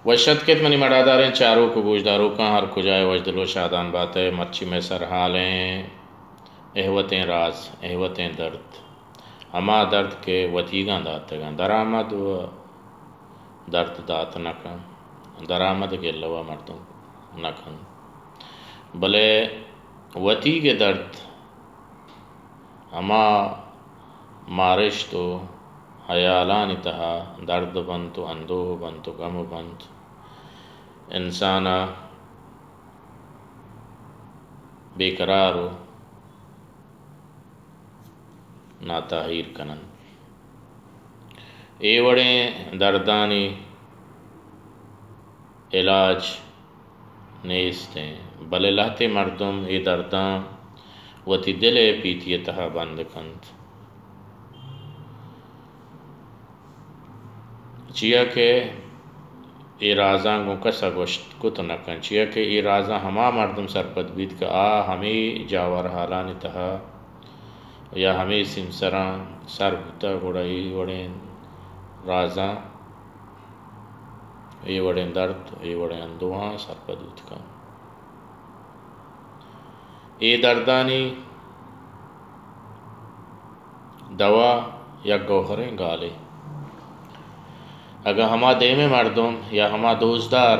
وش اتک ات منی مڑاداریں چاروک و گوشداروکاں، ہر کجا ئے وشدل و شادان بات ئے۔ مرچی مئے سرحالیں اہوتیں راز، اہوتیں درد، ہما درد کہ وتیگاں داتگاں، درآمد و درد دات نہ کن، درآمد گلہ و مردم نہ کن، بلے وتیگ درد ہما مارشت و ہیالانی تہا درد بنت و اندوہ بنت و گم بنت، انسانا بے قرار و ناتاہیر کننت۔ اے وڑیں دردانی علاج نیست ایں، بلے لہتے مردم اے درداں وتی دل ءِ پیتی ءِ تہا بند کنت۔ چیا کہ اے رازاں گوں کس ءَ گوشت کت نہ کنت، چیا کہ اے رازاں ہما مردم سرپد بیت کہ آ ہمے جاور حالانی تہا یا ہمے سیمسراں سر بوتگ، گڑا اے وڑیں رازاں، اے وڑیں درد، اے وڑیں اندوہاں سرپد بوت کنت۔ اے دردانی دوا یک گوہریں گالے۔ اگاں ہما دیمیں مردم یا ہما دوستدار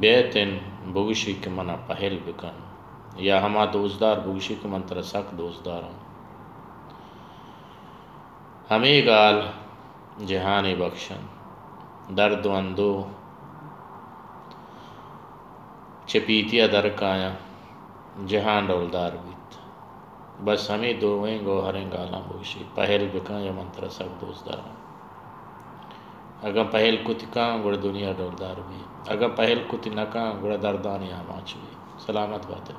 بیت انت بگوشی کہ منا پہل بکن، یا ہما دوستدار بگوشی کہ من ترا سک دوستداراں، ہمے گال جہانے بخش انت۔ درد و اندوہ چہ پیتی ءَ در کایاں، جہان ڈولدار بیت۔ بس ہمے دوئیں گوہریں گالاں بگوشی، پہل بکن یا من ترا سک دوست داراں۔ اگاں پہل کت کن، گڑا دنیا ڈولدار بیت۔ اگاں پہل کت نہ کن، گڑا دردانی آماچ بیت۔ سلامت بات ئے۔